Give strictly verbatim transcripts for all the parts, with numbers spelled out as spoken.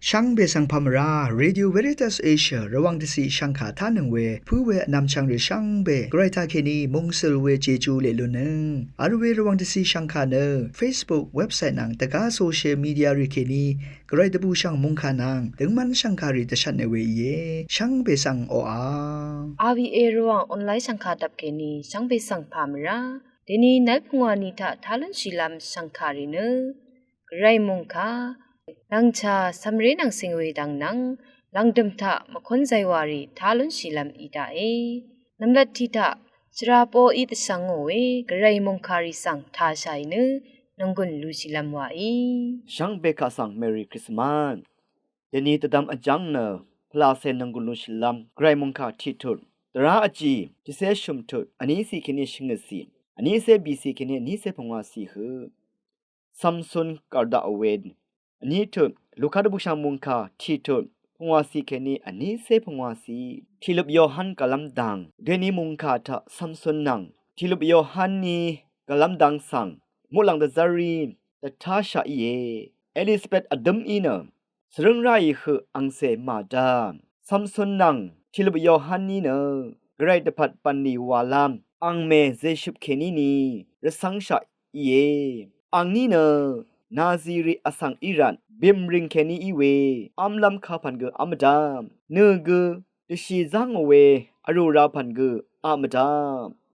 Shvngbe svng pà mvrá, Radio Veritas Asia Rvwàng dvciq shvngkà tánøng we pǿ we vnvmchvng rì shvngbe Gvray taqkèní mungsøl we Jeju leq lunnøng vl we Rvwàng dvciq shvngkà nø Facebook, website nvng dvgá social media rì kèní Gvray dvbùshv̀ng mòngkà nvng døngmv́n shv̀ngkàrì dvshvtne we íe. Shvngbe svng oqà. R V A Rvwàng online shv̀ngkà dvp kèní shvngbe svng pà mvrá. Dèní nv́l pungwà ni taq tá lúnshìlv́m shv̀ngkàrì nø Gvray mòngkà, nv̀ngchà cv̀mré nv̀ngsing we dvng nvng lv̀ngdø̀m taq mvkún zaywàrì tá lúnshìlv́m í daqe. Nv̀mlat tiq taq shvra poqí dvshvngò we Gvray mòngkàrì svng tashàì nø nònggùn lushìlv́m wàí. Shvngbe kaq svng Merry Christmas. Dèní dvdvm vjv́ng nø pvlacè nònggùn lushìlv́m Gvray mòngkà tiqtut dvrá vjì tiqcé shø̀mtut vníciq kèní shvngøtciq vnícé bìciq kèní vnícé pungwàciq høq Samson gv̀rdaq we vnítut Luka dvbùshv̀ng mòngkà tiqtut pungwàciq kèní vnícé pungwàciq. Tiqløp Yohan gvlv́m dang dèní mòngkà taq Samson nvng tiqløp Yohan ní gvlv́m dang svng muqlàng dvzv́rí dvtáshaq íe. Elizabeth vdǿm í nø svrǿng ráì høq angcè màdá. Samson nvng tiqløp Yohan ní nø Gvray dvpvt bv̀nlì wàlv́m angmè zèshøp kèní ni rvcv́ngshaq íe. Angní nø Naziri vsvng í rvt bìmrìng kèní í we v́mlv́m kapv̀n gø v́m mvdá. Nø gø dvshì zángò we vrù ra pv̀n gø a mvdá.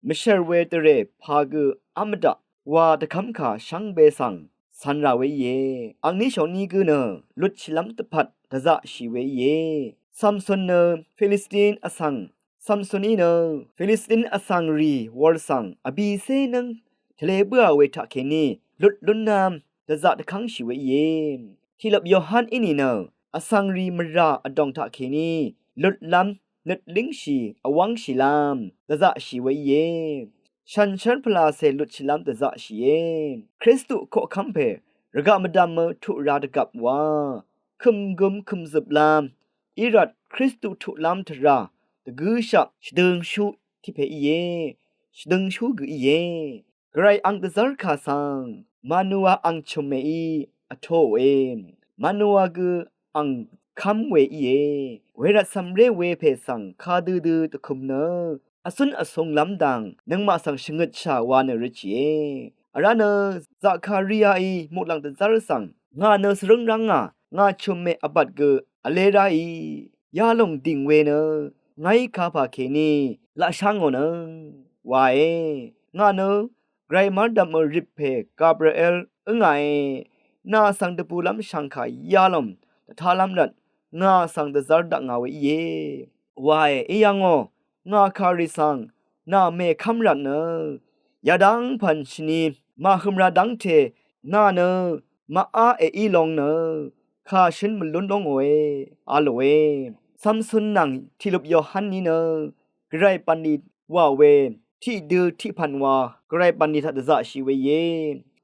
Mvshv̀r we dvrè pà gø a mvdaq wa dvkv́mkà shvngbe svng cv̄n rà we íe. Angní shòní gø nø lutshìlv́m dvpvt dvzaqshì we íe. Samson nø Filistin vsvng Samson í nø Filistin vsvng rì wur svng vbìcé nǿng tvle bǿà we taqkèní lut lúnv́m dvzaq dvkv́ngshì we íe. Tiqløp Yohan í nìnø vsvng rì mvrà vdòng taqkèní lutlv́m nøt língshì vwv́ngshìlv́m dvzaqshì we íe. Shànshér pvlacè lutshìlv́m dvzaqshìe. Kristu koqkv́m pè rvgaq mvdv̀mø tuq ra dvgvp wa kø̀m gøm kø̀m zøplv́m í rvt Kristu tuqlv́m tvrà dvgǿshaq shvdøngshú tiq pè íe. Shvdøngshú gø íe. Gvray ang dvzv́r kà svng Manoa ang chø̀mmèí vtoòe. Manoa gø ang kv́m we íe. Wervt cv̀mré wepè svng kadødø dvkøm nø vcún vcunglv́m dang nøngmaq svng shvngøtshà wa nø røtshìe. Vrá nø Zakariaí muqlàng dvzv́r svng ngà nø svrǿng rv́ngà, ngà chø̀mmè vbvt gø vlé ráì yalòng dìng we nø ngàí kapà kèní laqshá ngò nøng wae. Ngà nø Gvray mv́rdv̀mø rip pè Gabriel ǿngàe. Nà svng dvbùlv́m shv̀ngkà yalòng dvtalv́m rvt ngà svng dvzv́r dakngà we íe wae. Í yà ngò, ngà kàrì svng nà mèkv́m rvt nø yadv́ng pv̀n shvni màhø̀m ra dv́ngte nà nø màá èí long nø kà shǿn mvlún lóngòe a lòe. Samson nvng tiqløp Yohan ní nø Gvray bv̀nlì wà we tiqdø tiqpv̀n wa Gvray bv̀nlì taq dvzaqshì we íe.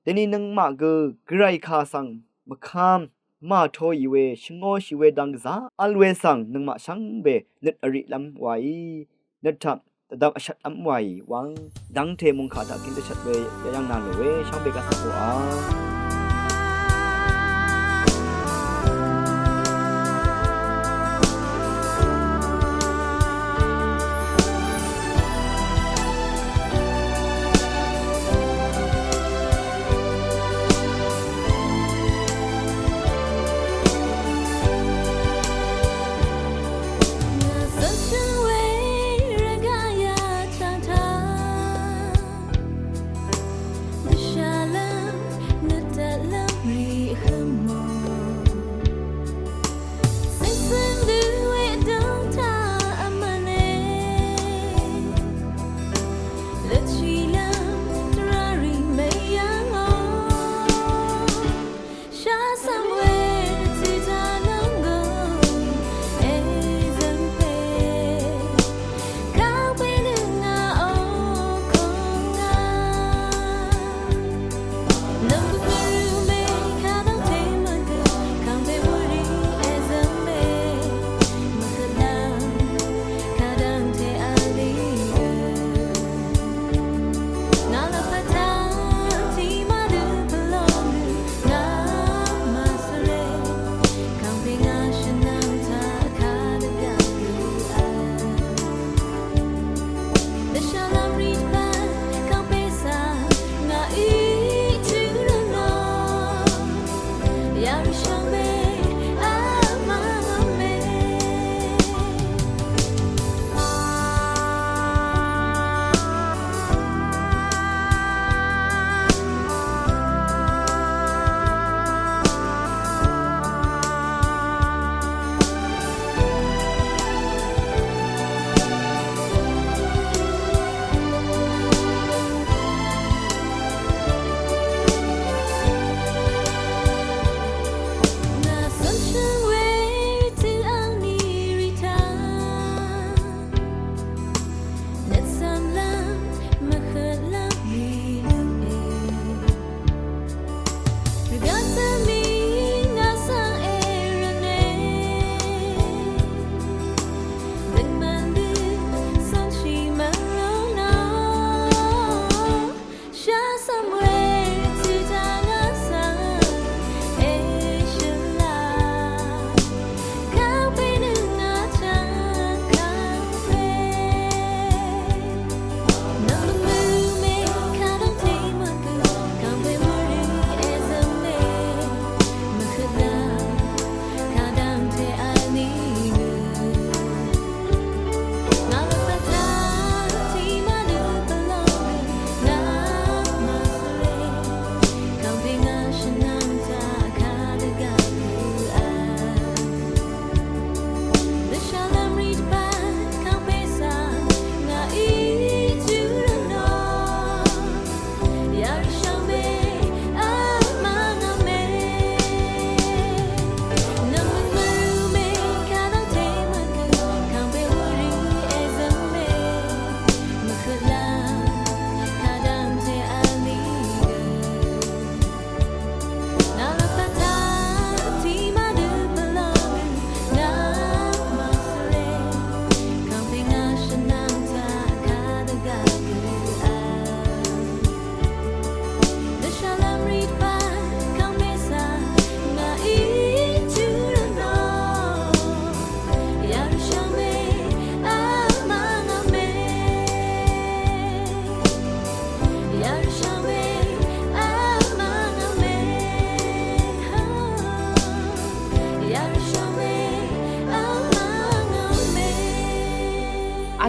Dèní nøngmaq gø Gvray kà svng mvkv́m màtoì we shvngōshì we dang gvzà vl we svng nøngmaq shvngbe nøt vriqlv́m waí nøt taq dvdvm vshvtlv́m waì wvng dv́ngte mòngkà taq kèní dvshvt we yayv́ng nà lòe. Shvngbe gvsvng oqà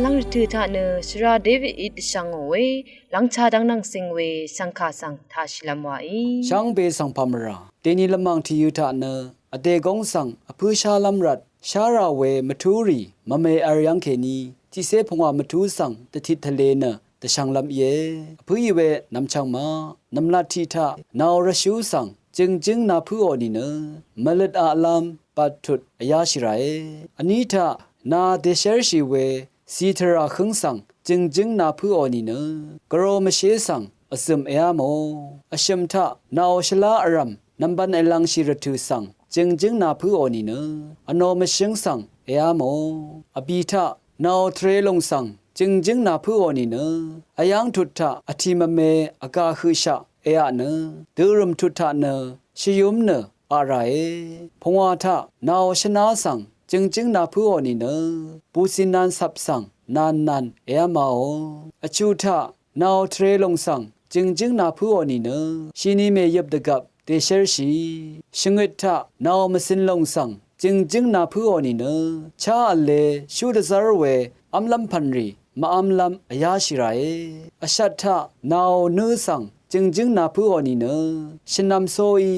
Lv́ng rvtø̀ taq nø shvra Davidí dvshvngò we lv́ngchá dv́ng nvng cing we shv̀ngkà svng taq shìlvm wàí. Shvngbe svng pàmvrà dèni lvmàng tìyø̄ taq nø vdè góng svng vpǿ shálv́m rvt shá rà we mvtú rì mvme v̄r yv́ng kèní tiqcé pungwà mvtú svng dvtit tvlē nø dvshvnglv́m íe. Vpǿì we nvmchvng maq nv̀mlat tiq taq nàò rvshú svng jø̀ngjǿng napǿò nìnø mvløt aqlv́m battut vyáshì ràe. Vní taq nà dèshérshì we cìtvrà hǿng svng jø̀ngjǿng napǿò nìnø gvro mvshé svng vzø̀m èá mò. Vshø̀m taq nàò shvlá vrv̀m nv̀mbv̄n èlv̄ngshì rvtø̀ svng jø̀ngjǿng napǿò nìnø vnō mvshǿng svng èá mò. Vbì taq nàò tvrē lùng svng jø̀ngjǿng napǿò nìnø vyáng tut taq vtì mvme vgà høqshaq èaq nø dørø̀m tut taq nø shvyúm nø aq ràe. Pungwà taq nàò shvná svng jø̀ngjǿng napǿò nìnø bùcìnan cvp svng nànnàn èv́māò. Vchuq taq nàò tvrē lùng svng jø̀ngjǿng napǿò nìnø shini mèyøp dvgvp dèshérshì. Shvngøt taq nàò mvcin lùng svng jø̀ngjǿng napǿò nìnø chá v̄le shú dvzv́r we v́mlv́m pv̀nrì mvv́mlv́m vyáshì ràe. Vshat taq nàò nǿ svng jø̀ngjǿng napǿò nìnø shvnvm sóí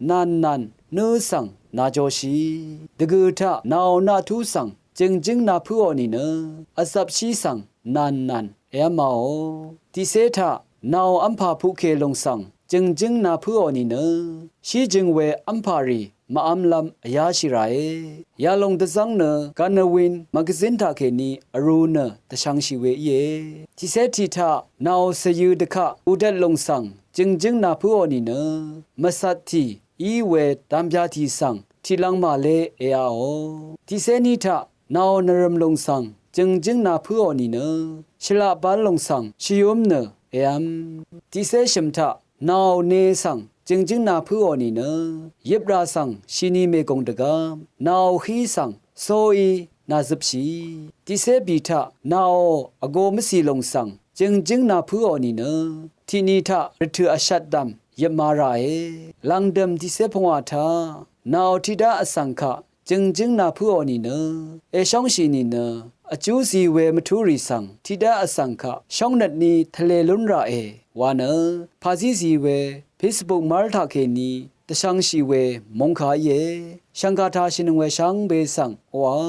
nànnàn nǿ svng nàjoshì. Dvgø̀ taq nàò naqtú svng jø̀ngjǿng napǿò nìnø vzvpshí svng nànnàn èv́māò. Tiqcé taq nàò v́mpà puqkè lùng svng jø̀ngjǿng napǿò nìnø shíjøng we v́mpà rì mvv́mlv́m vyáshì ràe. Yalòng dvzv́ng nø Ganvwin mvgvzín taqkèní vrū nø dvshv̄ngshì we íe. Tiqcé tiq taq nàò cvyø̄ dvkaq udvt lùng svng jø̀ngjǿng napǿò nìnø mvcat tì í we dambya tì svng tiqlv̄ng màlé èaqò. Tiqcé ní taq nàò nvrø̀m lùng svng jø̀ngjǿng napǿò nìnø shvlaq bál lùng svng shvyúm nø èv́m. Tiqcé shø̀m taq nàò ne svng jø̀ngjǿng napǿò nìnø yøprà svng shini mègùng dvgvp nàò hí svng sóí nàzøpshì. Tiqcé bì taq nàò vgō mvcì lùng svng jø̀ngjǿng napǿò nìnø tiqni taq rvtø̀ vshatdv̀m yøpma ràe. Lv̀ngdø̀m tiqcé pungwà taq nàò tiqdá vsvng kaq jø̀ngjǿng napǿò nìnø èshóngshì nìnø vjú zi we mvtúrì svng tiqdá vsvng kaq shóngnøtní tvlē lún ràe wa nø pàzí zi we Facebook mv́r taqkèní dvshv̄ngshì we mòngkà íe. Shv̀ngkà taq shìnøng we shvngbe svng oqà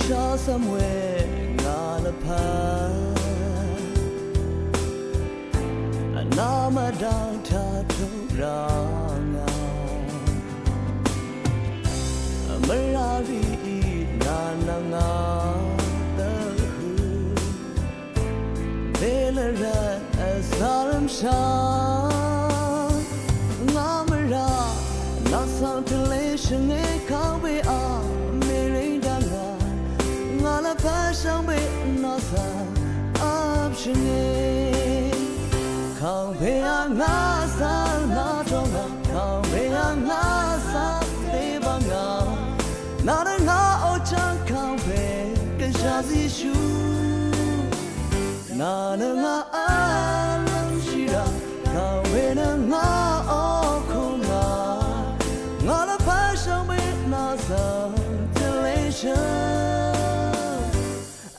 Shasam we ngà lvpat vnā mvdv̀ng taq tuq rvngà mvrà rìí nà nvngà dvhø Belvrat vzarvmshà ngà mvrà nà svng tvlē shvngē kaq we a mèrèng dvngà ngà lvpat shvngbe nà svng vp shvngē kaq we a ngà svng nà tongà kaq we a ngà svng dvbvngà nà dvngà o chvng kaq we gvzà zíshú Nà nø ngà vlv́m shìrà, kàwé nø ngà ó kùngà. Ngà lvpv́ng shvngbe nà zv̀ng tvleshø̀ng,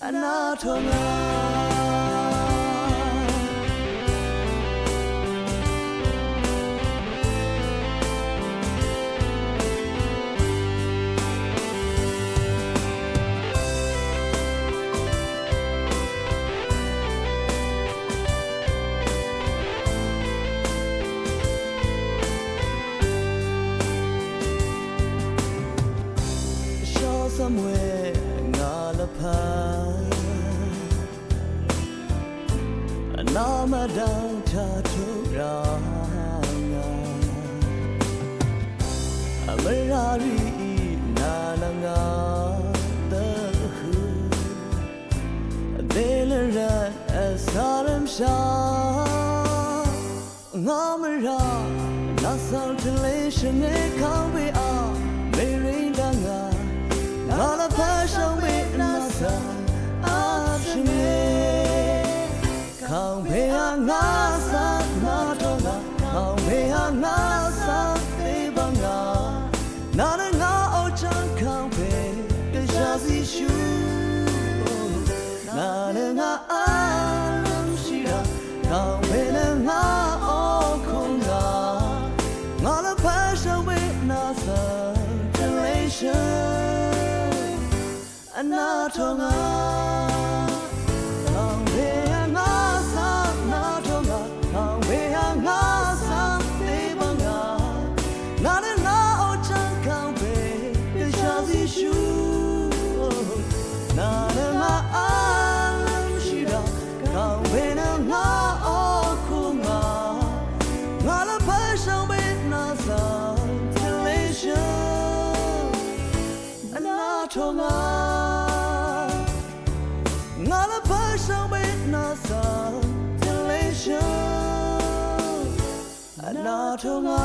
vnà tò ngà. Shózv́m we ngà lvpat, vnà mvdv̀ng taq tuq rvngà. Vmvrà rìí nà nvngà dvhø, vdè lvrvt vsv̀rvmshà. Shvngé kàngpè a mèrìng dvngà ngà lvpvt shvngbe nà svng a shvngé. Kàngpè a ngà svng nà tongà, kàngpè a ngà svng dèbvngà. Nà nø ngà ò chvng kàngpè dvshà zíshú. Nà nø ngà vlv́m shìrà, kàngpè nø ngà ò kùngà. Ngà lvpvt shvngbe nà svng dvleshø. Anatongà. Kàngpè a ngà svng natongà. Kàngpè a ngà svng dèbvngà. Nà nø ngà ò chvng kàngpè dvshà zíshú. Nà nø ngà vlv́m shìrà. Kàngpè nø ngà ò kùngà. Ngà lvpvt shvngbe nà svng dvleshø. Anatongà. Ngà lvpvt shvngbe nà svng dvleshø. Anatongà.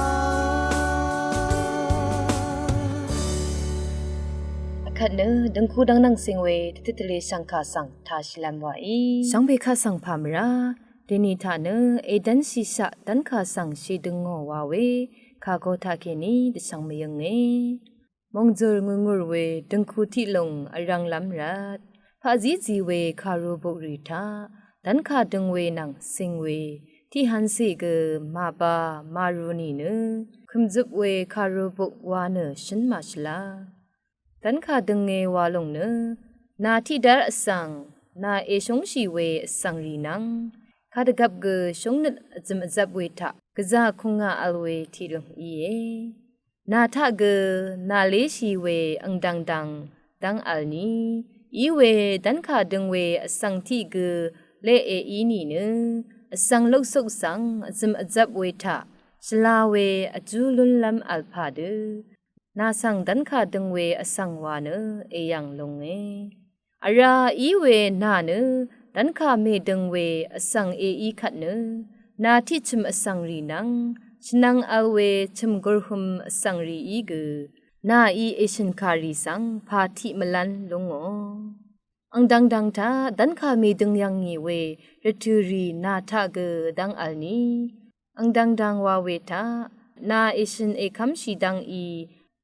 Akvt nø døngku dvngnvng sing we tvtvtvle shvngkà svng tashìlvm wàí. Shvngbe kaq svng pà mvrá. Dèni taq nø èdv́nshìshaq dv́nkà svng shèdøngò wa we kàgo taqkèní dvshvng mvyønge. Mòngzø̀r ngùrngùr we døngku tiqlùng vrv̄nglv́m rvt paqzí zi we kàru bukrì taq dv́nkà døng we nvng sing we tiqhvncè gø màba màru nìnø kø̀mzøp we kàru buk wa nø shǿn màshvla. Dv́nkà dønge wa lùng nø nà tiqdv́r vsvng nà èshúngshì we vsvng rì nvng kadvgvp gø shúngnøt vzø̀m vzvp we taq gvzà kùngà vl we tiqlùng íe. Nà taq gø nàléshì we angdv̀ngdv̀ng dv́ng vl ni í we dv́nkà døng we vsvng tiq gø leq èí nìnø vsvng luksuk svng vzø̀m vzvp we taq shvla we vjú lúnlv́m vl pà dø nà svng dv́nkà døng we vsvng wa nø èyv̀ng lunge. Vrá í we nà nø dv́nkà mèdøng we vsvng èí kvt nø nà tiqchø̀m vsvng rì nvng shvnvng vl we chø̀m gurhøm vsvng rìí gø nàí èshø̀nkà rì svng pà tiq mvlv́n lúngò. Angdv̀ngdv̀ng taq dv́nkà mèdøng yv̀ngì we rvtø̀ rì nà taq gø dv́ng vl ni. Angdv̀ngdv̀ng wa we taq nà èshø̀n èkv́mshì dv́ngí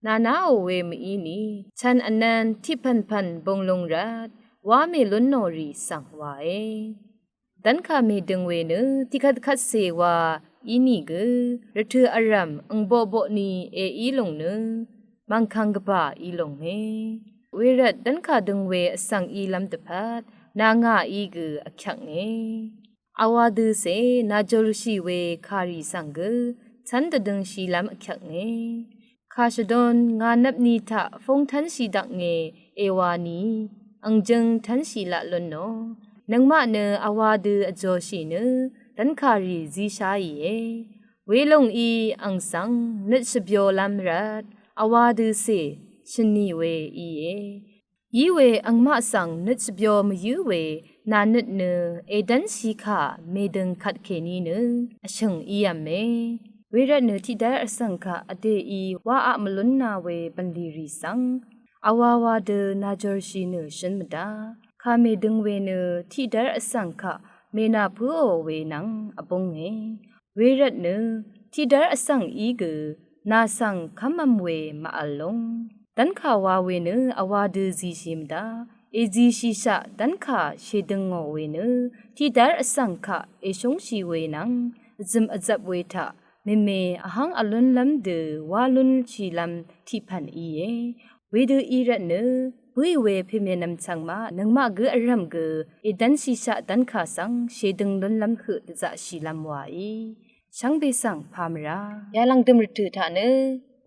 nà naò we mvíni chv̀n vnv̄n tiqpv̀npv̀n bung lung rvt wá mèlúnnò rì svng wàe. Dv́nkà mèdøng we nø tiqkvtkvtcè wa ínìgø rvtø̀ vrv̀m angboqboqni èí lùng nø mv̀ngkv̀ng gvbà í lùnge. Wervt dv́nkà døng we vsvng ílv́m dvpvt nà ngàí gø vkyvknge. Vwā døcè nàjòrshì we kàrì svng gø cv́n dvdøngshìlv́m vkyvknge. Kàshvdon ngà nvpni taq fúng tv́nshì daknge èwā ni ang jøng tv́nshì laq lúnnò. Nøngmaq nø vwā dø vjòshì nø dv́nkàrì zísháìe. Welòng í ang svng nøt shvbyolv́m rvt vwā døcè shø̀nì we íe. Iwe angmaq svng nøt shvbyo mvyǿ we nà nøt nø èdv́nshì kà mèdøng kvtkèní nø vshø̀ng ív̄me. Wervt nø tiqdv́r vsvng kaq vdèí wá aq mvlúnna we bv̀nlì rì svng vwāwā dø nàjòrshì nø shǿn mvdá. Kà mèdøng we nø tiqdv́r vsvng kaq mènàpǿò we nvng vbúnge. Wervt nø tiqdv́r vsvng í gø nà svng kv́mv̄m we màvl lúng. Dv́nkà wa we nø vwā dø zishì mvdá. Èzishìshaq dv́nkà shèdøngò we nø tiqdv́r vsvng kaq èshúngshì we nvng vzø̀m vzvp we taq mèmè vhv́ng vlúnlv́m dø wá lúnshìlv́m tiqpv̀n íe. Wedø í rvt nø bǿì we pèmènvm chvngmaq nøngmaq gǿ vrv̀m gø èdv́nshìshaq dv́nkà svng shèdøng lúnlv́m høq dvzaqshìlv́m wàí. Shvngbe svng pà mvrá yalv̀ngdø̀m rvtø̀ taq nø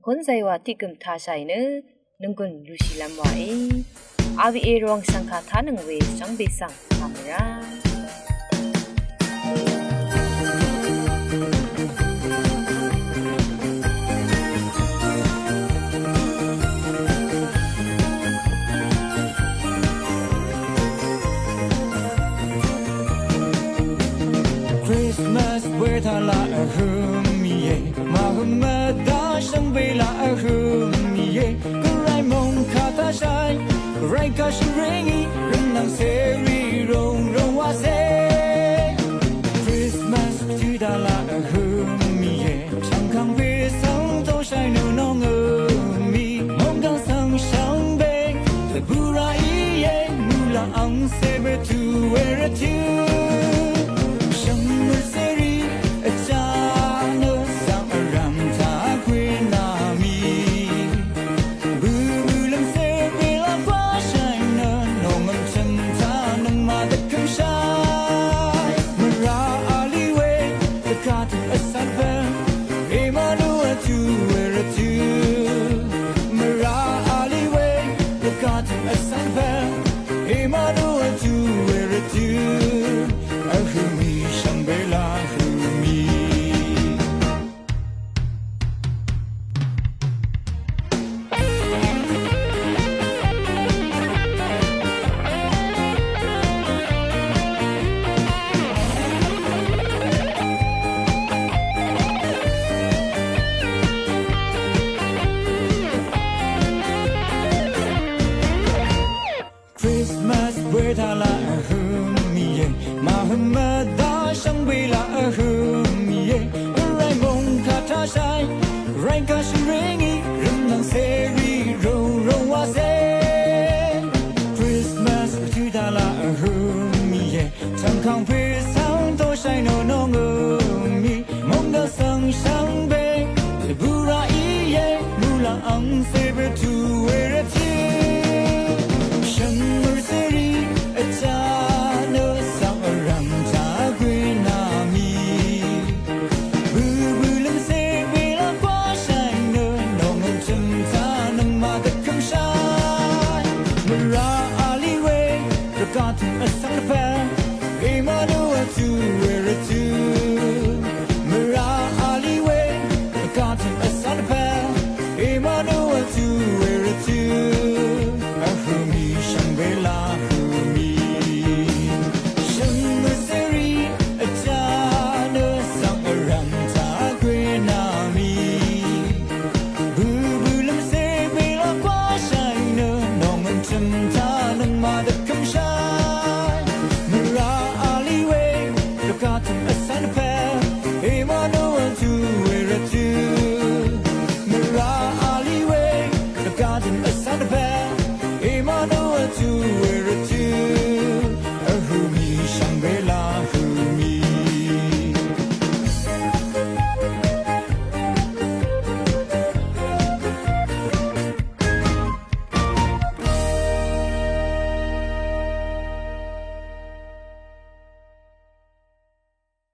kúnzay wa tiqgø̀m tashàì nø nònggùn lushìlv́m wàí. A V A Rvwàng shv̀ngkà tánøng we shvngbe svng pà mvrá. Christmas bwe taq laq vhø̄m íe, màhø̄m mvdá shvngbe Kà shvring í rvnvng seri rong rong wa se. Christmas tø dala vhøm íe. Changkang pè svng tongshai nø nong vhøm í. Mongdang svng shvngbe. Tbura íe. Mula ang se be tu we rvtø. Shvngbe seri. Vcha nø svng vram ta kwe nami. Bøbø lvmse bela pashai nø nongvm chvnta nøngmaq dvkømshai. Mvrà ali we dvkatø vsvt bø. Emmanuel tø we rvtø. Mvrà ali we dvkatø vsvt bø. Emmanuel tø we rvtø. Vhøm í shvngbe la vhøm í. Christmas bwe tala vhøm íe. Màhøm mvdá shvngbe la vhøm íe. Vray mong kà tashai. Ray kà shvring í rvmnvng seri rong rong wa se. Christmas tø dala vhøm íe. Changkang pè